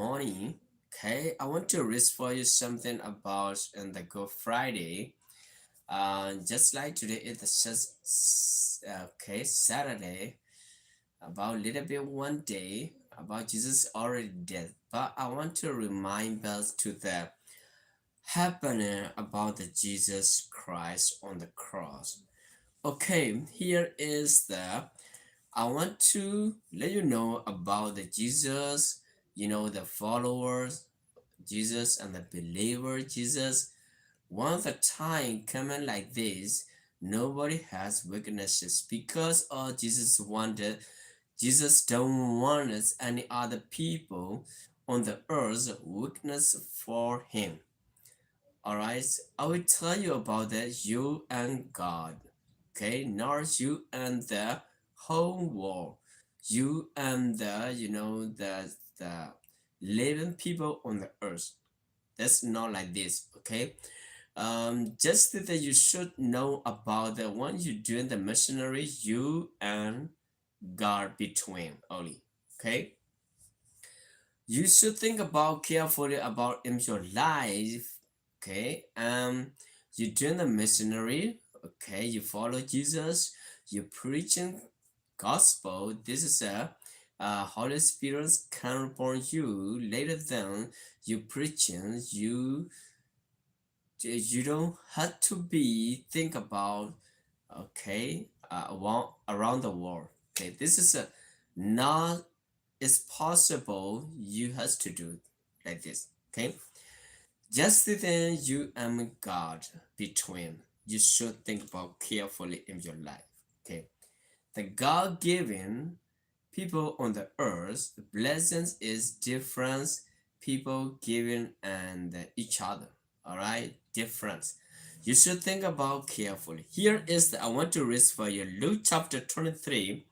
morning. Okay, I want to read for you something about in the Good Friday. Uh, just like today is the Sat- s- okay, Saturday, about little bit one day about Jesus already dead. But I want to remind us to the happening about the Jesus Christ on the cross. Okay, here is the, I want to let you know about the Jesus, you know, the followers, Jesus and the believer Jesus. One of the time coming like this, nobody has weaknesses because of Jesus wanted, Jesus don't want any other people on the earth weakness for him. All right, I will tell you about that, you and God. Okay, not you and the whole world. You and the, you know, the, the living people on the earth. That's not like this, okay? Um, just that you should know about the when you doing the missionary, you and God between only, okay? You should think about carefully about in your life, okay? Um, you doing the missionary, okay? You follow Jesus, you preaching gospel. This is a, uh, Holy Spirit come upon you. Later then, you preaching, you you don't have to be think about, okay, uh, around, around the world. Okay, this is a not, it's possible you has to do like this. Okay, just then you and God between. You should think about carefully in your life. Okay, the God given people on the earth, the blessings is different people giving and each other. All right, difference. You should think about carefully. Here is the, I want to read for you Luke chapter twenty-three,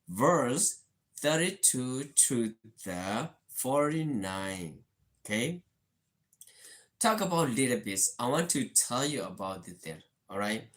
verse thirty-two to the forty-nine. Okay. Talk about little bits. I want to tell you about the thing. All right.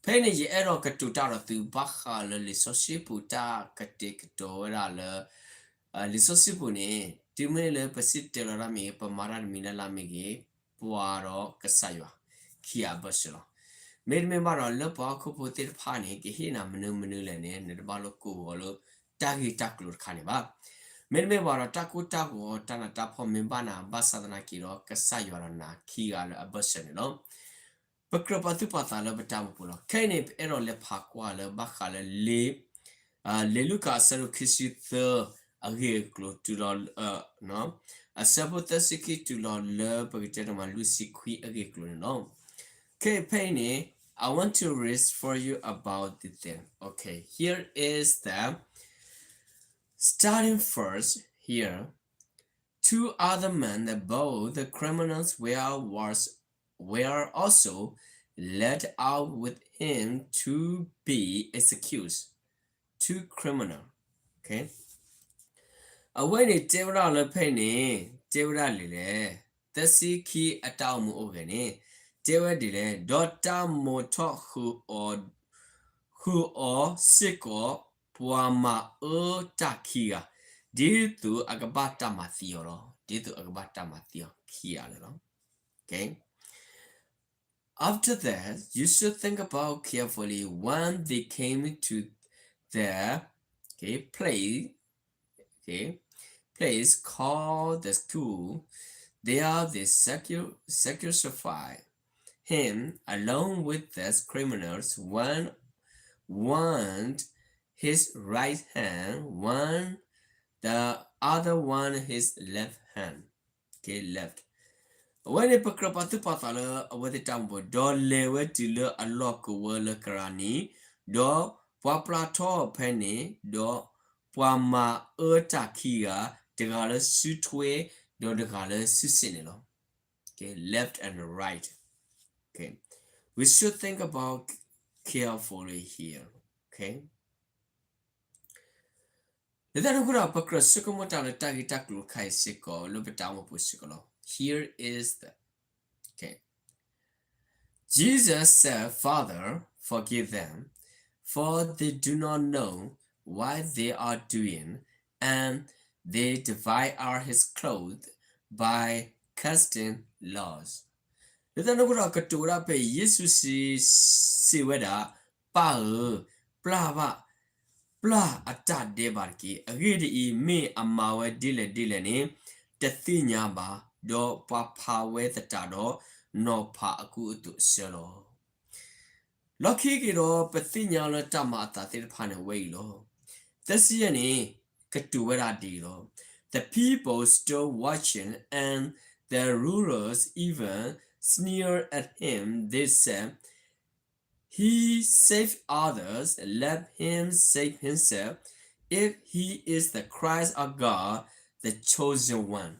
ဖဲန့ၣ် ယအဲၣ်ဒိးကတိၤတၢ်ဒီးသုဘၣ်ဃးလၢလံာ်စီဆှံပူၤတၢ်ကတဲာ်ကတီၤဝဲဒၣ်လၢ လံာ်စီဆှံပူၤန့ၣ် တုၤမ့ၢ်လၢပစံၣ်တဲၤလီၤတၢ်မ့ၢ်ဂ့ၤ, ပမၤတၢ်တမံၤလၢ်လၢ်မ့ၢ်ဂ့ၤ, ပှၤဒီးကစၢ်ယွၤ ခံဂၤအဘၢၣ်စၢၤလီၤ. မ့တမ့ၢ်ဘၣ်ဒီး လၢပှၤဟီၣ်ခိၣ်ဖိသ့ၣ်တဖၣ်န့ၣ် ကဟ့ၣ်နၤမနုၤမနုၤလဲၣ်န့ၣ် နတဘၣ်လိၣ်ကိးဂီၤလၢ တၢ်ဂ့ၢ်တၢ်ကျိၤတခါန့ၣ်ဘၣ်. မ့တမ့ၢ်ဘၣ်ဒီး တၢ်ကိၢ်တၢ်ဂီၤ တၢ်နးတၢ်ဖှီၣ်မ့ၢ်ဘၣ်နၤ ဘၣ်ဆၣ်သနာ်က့ဒီး ကစၢ်ယွၤဒီးနၤခံဂၤလၢအဘၢၣ်စၢၤန့ၣ်လီၤ. ပကြၢးပာ်သူၣ်ပာ်သးလၢပတၢ်အိၣ်မူပူၤလီၤ. ခဲအံၤန့ၣ် ပအဲၣ်ဒိးလဲၤဖးကွၢ်လၢဘၣ်ဃးလၢလံာ် လံာ်လူၤကၣ်အဆၢဒိၣ်ခံဆံသၢ အဂ့ၢ်အကျိၤတုၤလီၤ အဆၢဖိသၢဆံခံတုၤလီၤလၢပကတဲတမးလွံၢ်ဆံခွံအဂ့ၢ်အကျိၤန့ၣ်လီၤ. Okay, ဖဲအံၤန့ၣ် I want to read for you about the thing. Okay, here is the starting first here. Two other men, both the criminals, were was were also led out with him to be executed. Two criminal. Okay. အဝဲန့ၣ်တဲဝဲဒၣ်လၢဖဲအံၤန့ၣ် တဲဝဲဒၣ်ဒ်လဲၣ်, သၢဆံခံအတၢ်အိၣ်မူအိၣ်ဂဲၤန့ၣ် တဲဝဲဒ်လဲၣ်, ဒီးတၢ်မိာ်ထီၣ်ဃုာ်အီၤ ဃုာ်အီၤစ့ၢ်ကီး ပှၤမၤအၢတၢ်ခံဂၤ, ဒ်သိးအကဘၣ်တၢ်မၤသံအီၤလီၤ. ဒ်သိးအကဘၣ်တၢ်မၤသံအီၤခံဂၤလၢာ်လီၤ. Okay. After that, you should think about carefully when they came to the, okay, place, okay, place called the school. There they sacrifice him along with the criminals, one, one his right hand, one the other one his left hand. Okay, left. အဝဲန့ၣ် ပကြၢးပာ်သူၣ်ပာ်သးလၢအဝဲသ့ၣ်တၢ်အိၣ်မူပူၤ ဒီးလဲၤဝဲတုၤလၢအလီၢ်ကဝၢလၢကရၤနံၤ, ဒီးပှၤပျၢ်ထီၣ်ဖဲန့ၣ်, ဒီးပှၤမၤအၢတၢ်ခံဂၤ, တဂၤလၢစုထွဲ, ဒီးတဂၤလၢစုစ့ၣ်န့ၣ်လီၤ. Okay, left and right. Okay. We should think about carefully here. Okay. လၢတၢ်န့ၣ်အဃိဒီး ပကြၢးဆိကမိၣ်တၢ်လၢတၢ်ဂ့ၢ်တၢ်ကျိၤတခါအံၤစ့ၢ်ကီး လၢပတၢ်အိၣ်မူပူၤစ့ၢ်ကီးလီၤ. Here is the, okay. Jesus said, Father, forgive them, for they do not know what they are doing. And they devour his clothes by casting lots. လၢတၢ်န့ၣ်အဃိဒီး ကတိၤဝဲဒၣ်ဖဲ ယ့ၣ်ၡူးစံးဝဲဒၣ်, ပၢ်ဧၢ, ပျၢ်ဘၣ်, ပျၢ်အတၢ်ဒဲးဘးတက့ၢ်. အဂ့ၢ်ဒ်အံၤ, မ့ၢ်အမၤဝဲဒ်လဲၣ်ဒ်လဲၣ်န့ၣ် တသ့ၣ်ညါဘၣ်. ဒီးပှၤဖးဝဲသတးဒီး နီၤဖးအကူအသိးအဆၢလီၤ. လီၢ်ခံက့ၤဒီး ပသ့ၣ်ညါလၢတၢ်မၤအသးသ့ၣ်တဖၣ်န့ၣ်ဝဲအံၤလီၤ. သၢဆံယဲၢ်န့ၣ် ကတိၤဝဲဒၣ်ဒ်အံၤလီၤ. The people stood watching, and the rulers even sneered at him. They said, He saved others, let him save himself, if he is the Christ of God, the chosen one.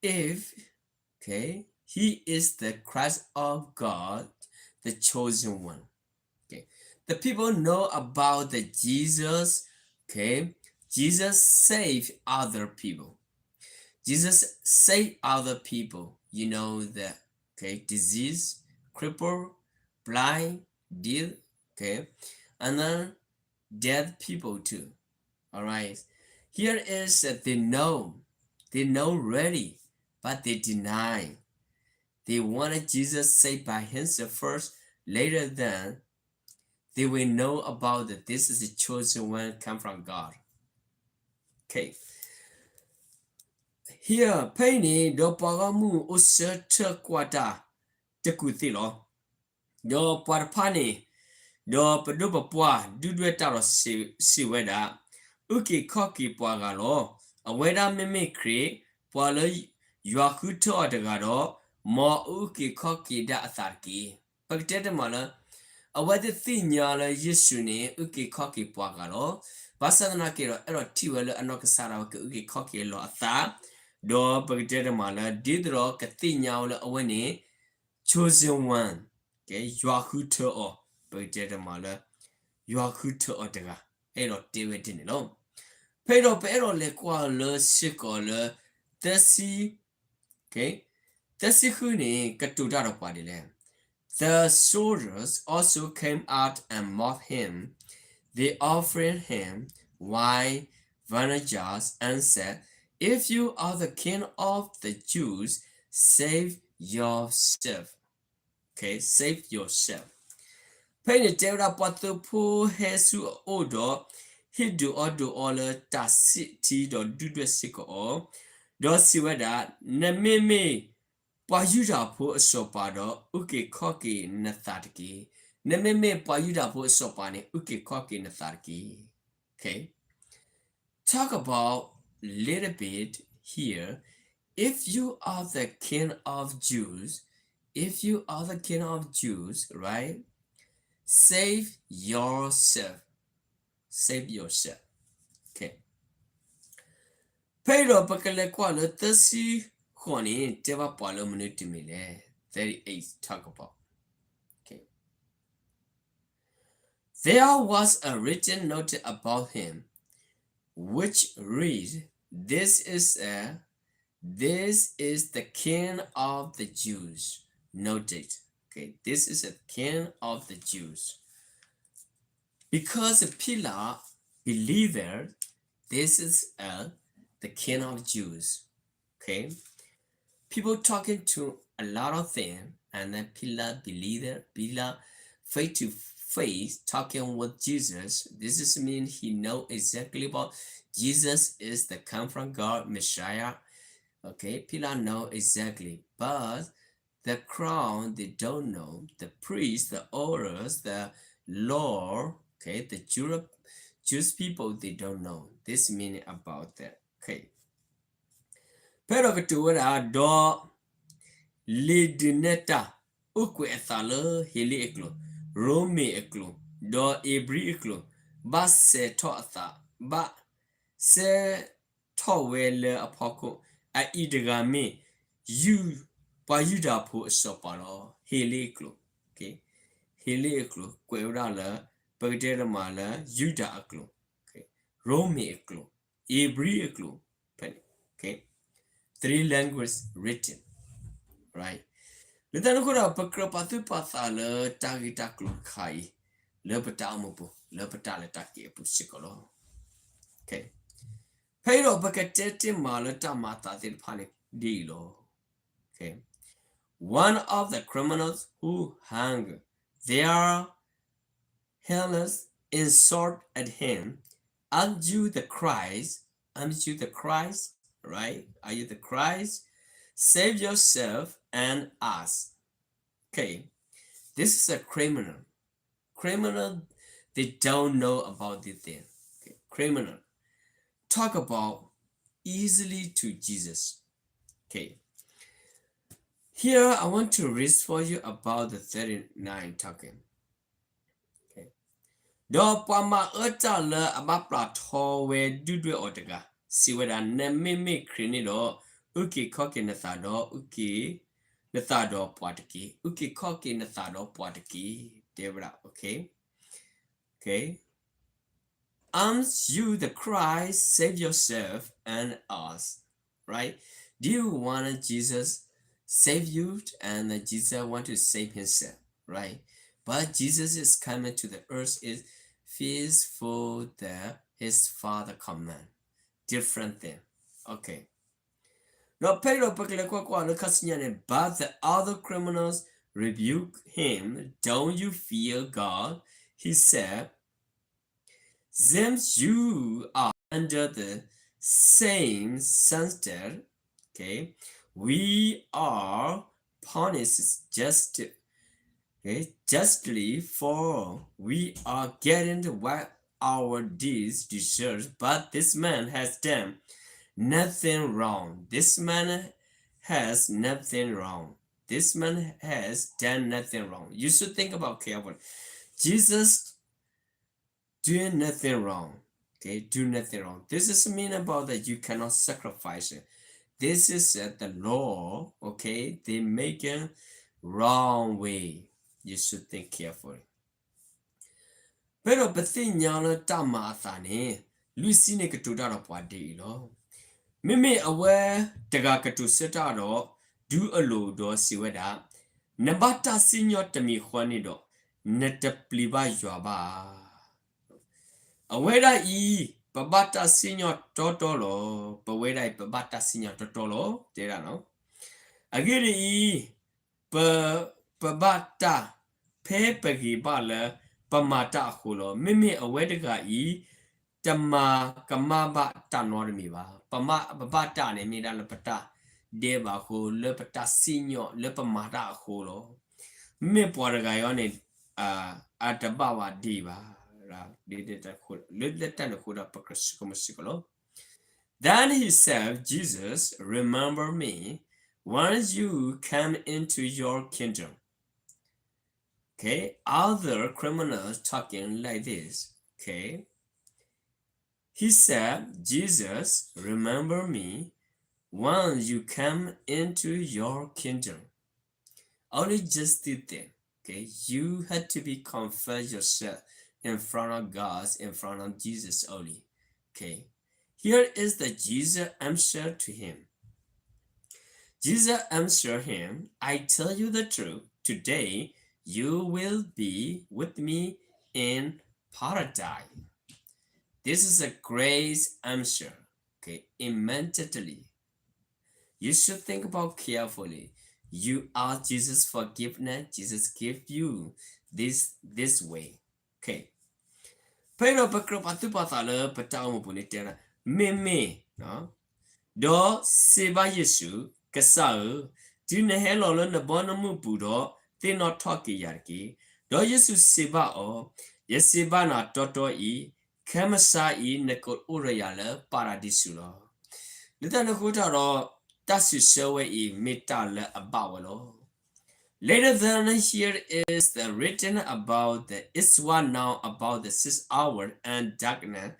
If, okay, he is the Christ of God, the chosen one. Okay. The people know about the Jesus. Okay. Jesus saved other people. Jesus saved other people. You know the, okay, disease, cripple, blind, dead, okay, and then dead people too. All right. Here is that they know. They know already, but they deny. They wanted Jesus saved by himself first. Later then, they will know about that this is the chosen one come from God. Okay. Here, ဖဲအံၤန့ၣ် ဒီးပှၤဂီၢ်မုၢ်အိၣ်ဆၢထၢၣ်ကွၢ်တၢ်တကူာ်သ့လီၤ. ဒီးပှၤတဖၣ်န့ၣ်, ဒီးပဒိၣ်ပပှၢ်ဒုၣ်ဒွဲၣ်တၢ်ဒီးစံးဝဲဒၣ်, အုၣ်က့ၤခီၣ်က့ၤပှၤဂၤလီၤ. အဝဲဒၣ်မ့မ့ၢ်ခရံာ်, ပှၤလၢယွၤဃုထၢအီၤတဂၤဒီး, မ်အအုၣ်က့ၤခီၣ်က့ၤဒၣ်အသးတက့ၢ်. ပကတဲတမံၤလၢ အဝဲသ့ၣ်သ့ၣ်ညါလၢယ့ၣ်ၡူးန့ၣ် အုၣ်က့ၤခီၣ်က့ၤပှၤဂၤလီၤ. ဘၣ်ဆၣ်သနာ်က့ဒီး အဲၣ်ဒိးထံၣ်ဝဲလၢအနီၢ်ကစၢ်ဒၣ်ဝဲကအုၣ်က့ၤခီၣ်က့ၤလီၤအသး, ဒီးပကတဲတမံၤလၢ ဒ်သိးဒီးကသ့ၣ်ညါဝဲလၢအဝဲန့ၣ် chosen one, ကဲ ယွၤဃုထၢအီၤ, ပကတဲတမံၤလၢ ယွၤဃုထၢအီၤတဂၤ, အဲၣ်ဒိးတဲဝဲဒ်န့ၣ်လီၤ. ဖဲအံၤဒီးပအဲၣ်ဒိးလဲၤကွၢ်လၢစ့ၢ်ကီးလၢ သၢဆံ သၢဆံဃုန့ၣ် ကတိၤတၢ်ဒီးပှၤဒ်လဲၣ်. The soldiers also came out and mocked him. They offered him wine, vinegar, and said, If you are the king of the Jews, save yourself. Okay, save yourself. ဖဲအံၤန့ၣ်တဲဝဲဒၣ် ပှၤသုးဖိဟဲဆူအအိၣ်ဒီး ဟ့ၣ်ဒုးအီၣ်ဒုးအီလၢတၢ်စံၣ်ထံဒီးဒုၣ်ဒွဲၣ်စ့ၢ်ကီးအီၤ, ဒီးစံးဝဲဒၣ်, နမ့မ့ၢ်ပှၤယူဒၤဖိအစီၤပၤဒီး အုၣ်က့ၤခီၣ်က့ၤနသးတက့ၢ်. နမ့မ့ၢ်ပှၤယူဒၤဖိအစီၤပၤန့ၣ် အုၣ်က့ၤခီၣ်က့ၤနသးတက့ၢ်. Okay. Talk about little bit here. If you are the king of Jews, if you are the king of Jews, right? Save yourself. Save yourself. Okay. ဖဲအံၤဒီးပကလဲၤကွၢ်လၢသၢဆံဃိးန့ၣ် တဲဘၣ်ပှၤလၢမနုၤတမံၤလဲၣ်. Thirty-eight talk about. Okay. There was a written notice about him, which read, This is a, this is the King of the Jews. Noted. Okay, this is a King of the Jews. Because Pilate believed this is a, the King of Jews. Okay. People talking to a lot of things, and then Pilate believed it. Pilate face to face talking with Jesus. This is mean he know exactly about Jesus is the come from God Messiah. Okay, Pilate know exactly, but the crowd, they don't know. The priests, the elders, the law, okay, the Jew, Jewish people, they don't know. This meaning about that. Okay. ဖဲဒီးကတိၤဝဲဒၣ်ဒီး လံာ်ဒုးနဲၣ်တၢ်အိၣ်ကွဲးအသးလၢဟ့လ့ၣ်အကျိာ်, ရိမ့ၤအကျိာ်, ဒီးဧ့ၤဘြံၤအကျိာ်, ဘၣ်စဲးထီၣ်အသး, ဘၣ်စဲးထီၣ်ဝဲလၢအဖီခိၣ်, အအံၤတဂၤမ့ၢ် ယူ, ပှၤယူဒၤဖိအစီၤပၤလီၤ. ဟ့လ့ၣ်အကျိာ်, ဟ့လ့ၣ်အကျိာ် ကွဲးဝဲဒၣ်လၢ ပကတဲတမံၤလၢ ယူဒၤအကျိာ်, ရိမ့ၤအကျိာ်, ဧ့ၤဘြံၤအကျိာ်, ဖဲန့ၣ် three language written, right? လၢတၢ်န့ၣ်အဃိဒီး ပကြၢးပာ်သူၣ်ပာ်သးလၢတၢ်ဂ့ၢ်တၢ်ကျိၤတခါအံၤ လၢပတၢ်အိၣ်မူပူၤ လၢပတၢ်လဲၤတၢ်က့ၤအပူၤစ့ၢ်ကီးလီၤ. ဖဲအံၤဒီးပကတဲတ့ၢ်မးလၢတၢ်မၤအသးသ့ၣ်တဖၣ်န့ၣ်ဒ်အံၤလီၤ. Okay. One of the criminals who hung there held insult at him, Aren't you the Christ? Aren't you the Christ? Right? Are you the Christ? Save yourself and us. Okay. This is a criminal. Criminal, they don't know about this thing. Okay. Criminal. Talk about easily to Jesus. Okay. Here, I want to read for you about the thirty-nine talking. Okay. ဒီးပှၤမၤအၢတၢ်လၢအဘၣ်ပျၢ်ထီဝဲဒုၣ်ဒွဲၣ်အီၤတဂၤ စံးဝဲဒၣ်, နမ့မ့ၢ်ခရံာ်န့ၣ်ဒီး, အုၣ်က့ၤခီၣ်က့ၤနသးဒီး, အုၣ်က့ၤ, နသးဒီးပှၤတက့ၢ်. အုၣ်က့ၤခီၣ်က့ၤနသးဒီးပှၤတက့ၢ်. တဲဝဲဒၣ်, okay. Okay. Aren't you the Christ? Save yourself and us. Right? Do you want Jesus save you? And Jesus want to save himself, right? But Jesus is coming to the earth is faithful the his father command. Different thing. Okay. ဒီးဖဲအံၤဒီးပကလဲၤကွၢ်ကွၢ်လၢခါဆူညါန့ၣ်, but the other criminals rebuked him. Don't you fear God? He said, Since you are under the same sentence, okay, we are punished just, okay, justly, for we are getting what our deeds deserve, but this man has done nothing wrong. This man has nothing wrong. This man has done nothing wrong. You should think about carefully. Jesus doing nothing wrong. Okay, do nothing wrong. This is mean about that you cannot sacrifice it. This is uh, the law. Okay, they make a wrong way. You should think carefully. ဖဲဒီးပသ့ၣ်ညါလၢတၢ်မၤအသးန့ၣ်, လွံၢ်ဆံန့ၣ်ကတိၤတၢ်ဒီးပှၤဒ်အံၤလီၤ. မ့မ့ၢ်အဝဲတဂၤကတိၤဆၢတၢ်ဒီး, ဒုးအလိၤဒီးစံးဝဲဒၣ်, နဘၣ်တၢ်စံၣ်ညီၣ်တမံၤဃီန့ၣ်ဒီး, နတပျံၤဘၣ်ယွၤဘၣ်. အဝဲဒၣ်အံၤ, ပဘၣ်တၢ်စံၣ်ညီၣ်တီတီလီၤ. ပဝဲဒၣ်အံၤ ပဘၣ်တၢ်စံၣ်ညီၣ်တီတီလီၤ တဲဒၣ်နီၤ. အဂ့ၢ်ဒ်အံၤ, ပ, ပဘၣ်တၢ်, ဖဲပဂ့ၤဘၣ်လၢပမၤတၢ်အဃိလီၤ. မ့မ့ၢ်အဝဲတဂၤအံၤ, တမၤကမၣ်ဘၣ်တၢ်နီတမံၤဘၣ်. ပမၤ, ပဘၣ်တၢ်န့ၣ်မ့ၢ်ဒၣ်လၢပတၢ်ဒဲးဘးအဃိ, လၢပတၢ်စံၣ်ညီၣ်, လၢပမၤတၢ်အဃိလီၤ. မ့မ့ၢ်ပှၤတဂၤအံၤန့ၣ်, အတဘၣ်ဘၣ်ဒံးဘၣ်, လၢတၢ်န့ၣ်အဃိဒီးပကဆိကမိၣ်စ့ၢ်ကီးလီၤ. Then he said, Jesus, remember me when you come into your kingdom. Okay, other criminals talking like this. Okay, he said, Jesus, remember me when you come into your kingdom. Only just did that. Okay, you had to be confess yourself in front of God, in front of Jesus only. Okay, here is the Jesus answer to him. Jesus answered him, I tell you the truth, today you will be with me in paradise. This is a great answer. Okay, immediately. You should think about carefully. You ask Jesus forgiveness, Jesus give you this, this way. Okay. ဖဲအံၤဒီးပကြၢးပာ်သူၣ်ပာ်သးလၢပတၢ်အိၣ်မူပူၤန့ၣ်တဲဒၣ်, မ့မ့ၢ်, ဒီးစံးဘၣ်ယ့ၣ်ၡူး, ကစၢ်ဧၢ, တုၤနဟဲလီၤလၢနဘီနမုၢ်ပူၤဒီး, သ့ၣ်နီၣ်ထီၣ်က့ၤယၤတက့ၢ်. ဒီးယ့ၣ်ၡူးစံးဘၣ်အီၤ, ယစံးဘၣ်နၤတီတီအံၤ, ခဲမုၢ်ဆါအံၤနကအိၣ်ဒီးယၤလၢပၤရဒံစူၤလီၤ. လၢတၢ်န့ၣ်အဃိတၢ်ဒီး, တၢ်စံးဆၢဝဲအံၤမ့ၢ်တၢ်လၢအဘၣ်ဝဲလီၤ. Later than here is the written about the, it's one now about the six hour and darkness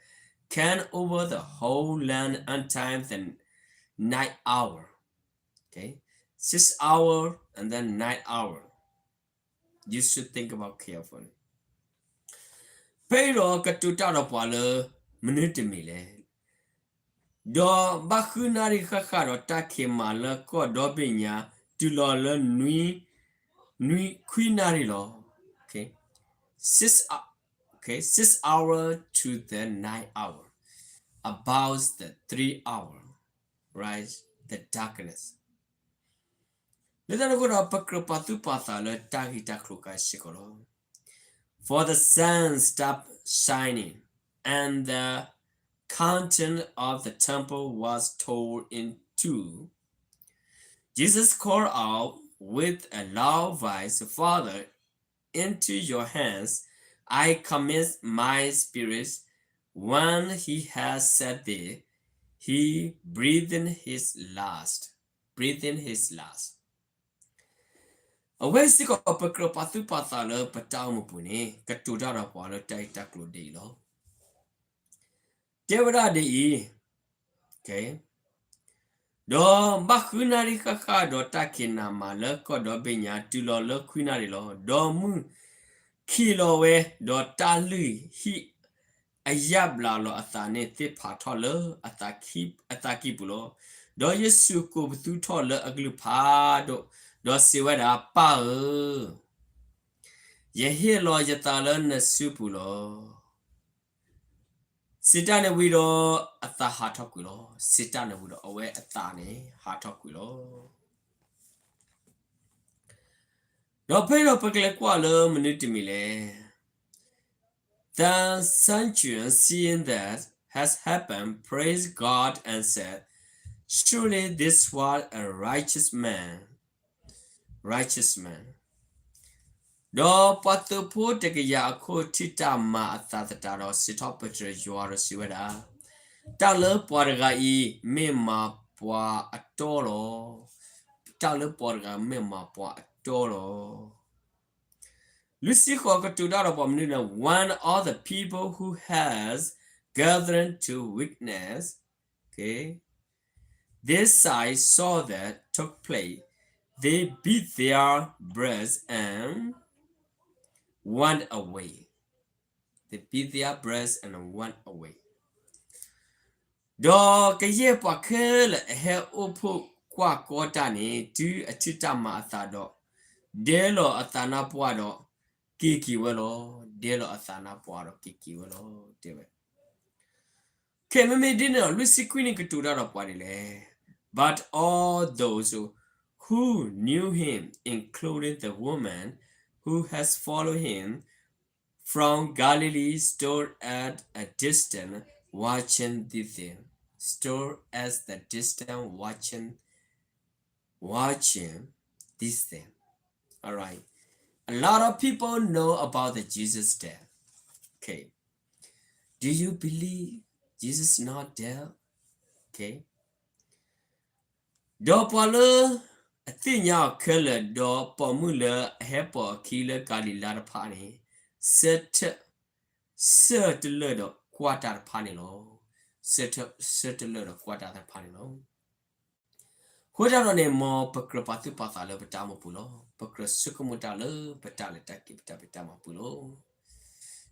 came over the whole land until the night hour. Okay? Six hour and then night hour. You should think about carefully. ဖဲအံၤဒီးကတိၤတၢ်ဒီးပှၤလၢမနုၤတမံၤလဲၣ်. ဒီးဘၣ်ဃုနၣ်ရံၣ်ဃၣ်ဃၣ်ဒီးတၢ်ခံးမးလၢကီၢ်ဒီဘ့ၣ်ညါ တုၤလီၤလၢနွံ, နွံခွံနၣ်ရံၣ်လီၤ. Okay, six, okay, six hour to the nine hour. about the three hour, right? The darkness. လၢတၢ်န့ၣ်အဃိဒီး ပကြၢးပာ်သူၣ်ပာ်သးလၢတၢ်ဂ့ၢ်တၢ်ကျိၤခါစ့ၢ်ကီးလီၤ. For the sun stopped shining, and the curtain of the temple was torn in two. Jesus called out with a loud voice, Father, into your hands I commit my spirit. When he had said this, he breathed his last. Breathed his last. အဝဲစ့ၢ်ကီး ပကြၢးပာ်သူၣ်ပာ်သးလၢပတၢ်အိၣ်မူပူၤန့ၣ် ကတိၤတၢ်ဒီးပှၤလၢတၢ်ဂ့ၢ်တၢ်ကျိၤဒ်အံၤလီၤ. တဲဝဲဒၣ်ဒ်အံၤ, ဒီးဘၣ်ဃုနၣ်ရံၣ်ဃၣ်ဃၣ်ဒီးတၢ်ခံးနးမးလၢကီၢ်ဒီဘ့ၣ်ညါ တုၤလီၤလၢခွံနၣ်ရံၣ်လီၤ. ဒီးမုၢ်ခံးလီၤဝဲ, ဒီးတၢ်လုၢ်ဟံၣ်အယာ်ဘျးလီၤအသးန့ၣ်သ့ၣ်ဖးထီၣ်လၢအသးကံၢ်ပူၤလီၤ. ဒီးယ့ၣ်ၡူးကိးပသူထီၣ်လၢအကလုၢ်ဖးဒိၣ်, ဒီးစံးဝဲဒၣ်, ပၢ်ဧၢ, ယဟ့ၣ်လီၤယသးလၢနစုပူၤလီၤ. စံးတၢ်န့ၣ်ဝံၤဒီးအသးဟးထီၣ်ကွံာ်လီၤ. စံးတၢ်န့ၣ်ဝံၤဒီးအဝဲအသးန့ၣ်ဟးထီၣ်ကွံာ်လီၤ. ဒီးဖဲဒီးပကလဲၤကွၢ်လၢမနုၤတမံၤလဲၣ်. The centurion, seeing that has happened, praised God and said, Surely this was a righteous man, righteous man. ဒီးပှၤသုးဖိတကယၤအခိၣ်ထံၣ်တၢ်မၤအသးသတးဒီး စံးထီၣ်ပတြၢၤယွၤဒီးစံးဝဲဒၣ်, တၢ်လၢပှၤတဂၤအံၤ မ့ၢ်မၤပှၤအတီလီၤ. တၢ်လၢပှၤတဂၤမ့ၢ်မၤပှၤအတီလီၤ. လွံၢ်ဆံဃိးကတိၤတၢ်ဒီးပှၤမနုၤလဲၣ်, When all the people who has gathered to witness, okay, this sight saw that took place, they beat their breast and went away. They beat their breast and went away. ဒီးကယဲၢ်ပှၤခဲလၢာ်အဟဲအိၣ်ဖှိၣ်ကွၢ်ကီတၢ်န့ၣ် တုၤအထံၣ်တၢ်မၤအသးဒီး ဒဲလီၤအသးနါပှၢ်ဒီး က့ၤက့ၤဝဲလီၤ. ဒဲလီၤအသးနါပှၢ်ဒီးက့ၤက့ၤဝဲလီၤ တဲဝဲ. ခဲ မ့မ့ၢ်ဒ်န့ၣ်ဒီး လွံၢ်ဆံခွံန့ၣ်ကတိၤတၢ်ဒီးပှၤဒ်လဲၣ်. But all those who knew him, including the woman who has followed him from Galilee, stood at a distance watching these things. Stood at the distance watching, watching these things. All right. A lot of people know about the Jesus death. Okay. Do you believe Jesus not dead? Okay. ဒီးပှၤလၢအသ့ၣ်ညါအီၤခဲလၢာ် ဒီးပိာ်မုၣ်လၢအဟဲပိာ်အခံလၢကၤလံၤလါတဖၣ်န့ၣ် ဆၢထၢၣ် ဆၢတလၢာ်ဒီးကွၢ်တၢ်တဖၣ်န့ၣ်လီၤ. ဆၢထၢၣ် ဆၢတလၢာ်ဒီးကွၢ်တၢ်တဖၣ်န့ၣ်လီၤ. အဃိသတးဒီးန့ၣ် မ်ပကြၢးပာ်သူၣ်ပာ်သးလၢပတၢ်အိၣ်မူပူၤလီၤ. ပကြၢးဆိကမိၣ်တၢ်လၢပတၢ်လဲၤတၢ်က့ၤ ပတၢ်ဖံးတၢ်မၤပူၤလီၤ.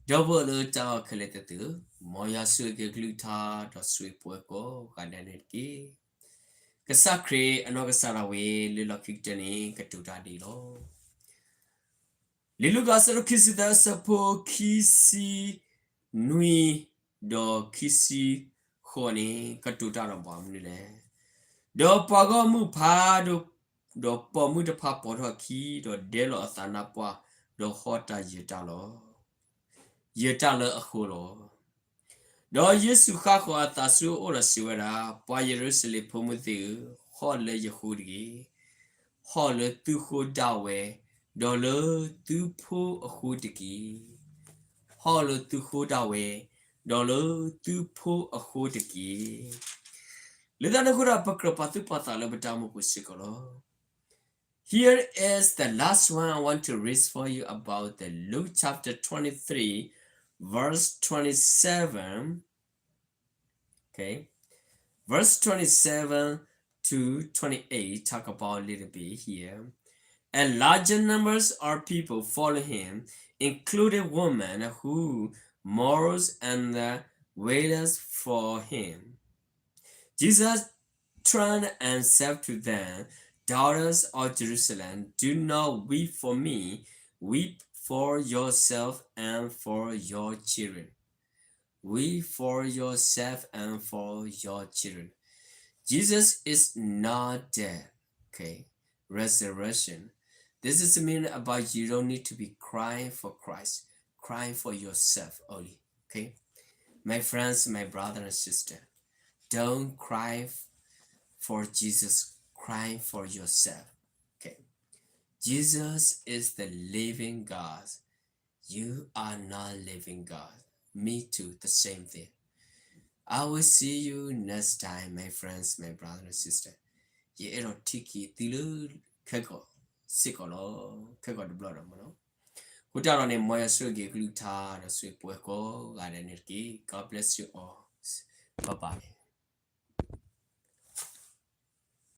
ဒီပုၢ်ဝဲၢ်လၢတၢ်အဲၣ်ခဲလၢာ်သ့ၣ်ဧၢ, မ်ယွၤဆိၣ်ဂ့ၤက့ၤအကလုၢ်ကထါ ဒီးဆိၣ်ဂ့ၤပဝဲကိးဂၤဒဲးန့ၣ်တက့ၢ်. ကစၢ်ခရံာ်အနီၢ်ကစၢ်ဒၣ်ဝဲ လၢလီၢ်ခံကတၢၢ်န့ၣ် ကတိၤတၢ်ဒ်အံၤလီၤ. လံာ်လူၤကၣ် အဆၢဒိၣ်ခံဆံသၢ အဆၢဖိခံဆံနွံ ဒီးခံဆံဃိးန့ၣ် ကတိၤတၢ်ဒီးပှၤမနုၤလဲၣ်. ဒီးပှၤဂီၢ်မုၢ်ဖးဒိၣ်, ဒီးပိာ်မုၣ်တဖၣ်ပိာ်ထီၣ်ခံ, ဒီးဒဲလီၤအသးနါပှၢ်, ဒီးဟီၣ်တၢ်ယၢၤတၢ်လီၤ. ယၢၤတၢ်လၢအဃိလီၤ. ဒီးယ့ၣ်ၡူးဃၣ်ဃီၤအသးဆူအအိၣ်ဒီးစံးဝဲဒၣ်, ပှၤယရူၤၡလ့ၣ်ဖိမုၣ်သ့ၣ်ဧၢ, ဟီၣ်လၢယဃိတက့ၢ်. ဟီၣ်လၢသုဃိဒၣ်ဝဲ, ဒီးလၢသုဖိအဃိတက့ၢ်. ဟီၣ်လၢသုဃိဒၣ်ဝဲ, ဒီးလၢသုဖိအဃိတက့ၢ်. လၢတၢ်န့ၣ်အဃိဒီး ပကြၢးပာ်သူၣ်ပာ်သးလၢပတၢ်အိၣ်မူပူၤစ့ၢ်ကီးလီၤ. Here is the last one I want to read for you about the Luke chapter twenty-three, verse twenty-seven. Okay. Verse twenty-seven to twenty-eight talk about a little bit here. A larger numbers of people follow him, including women who mourns and uh, wailers for him. Jesus turned and said to them, Daughters of Jerusalem, do not weep for me, weep for yourself and for your children. Weep for yourself and for your children. Jesus is not dead. Okay. Resurrection. This is mean about you don't need to be crying for Christ. Crying for yourself only. Okay. My friends, my brother and sister, don't cry f- for Jesus. Cry for yourself. Okay. Jesus is the living God. You are not living God. Me too, the same thing. I will see you next time, my friends, my brother and sister. ယအဲၣ်ဒိးထံၣ်က့ၤသုလၢခဲကီးစ့ၢ်ကီးလီၤ. ခဲကီးတဘျီဒီးမ့ၢ်နီၤ. ဃိတၢ်ဒီးန့ၣ် မ်ယွၤဆိၣ်ဂ့ၤက့ၤအကလုၢ်ကထါဒီးဆိၣ်ဂ့ၤပှၤကိးဂၤဒဲးန့ၣ်တက့ၢ်. God bless you all. Bye bye.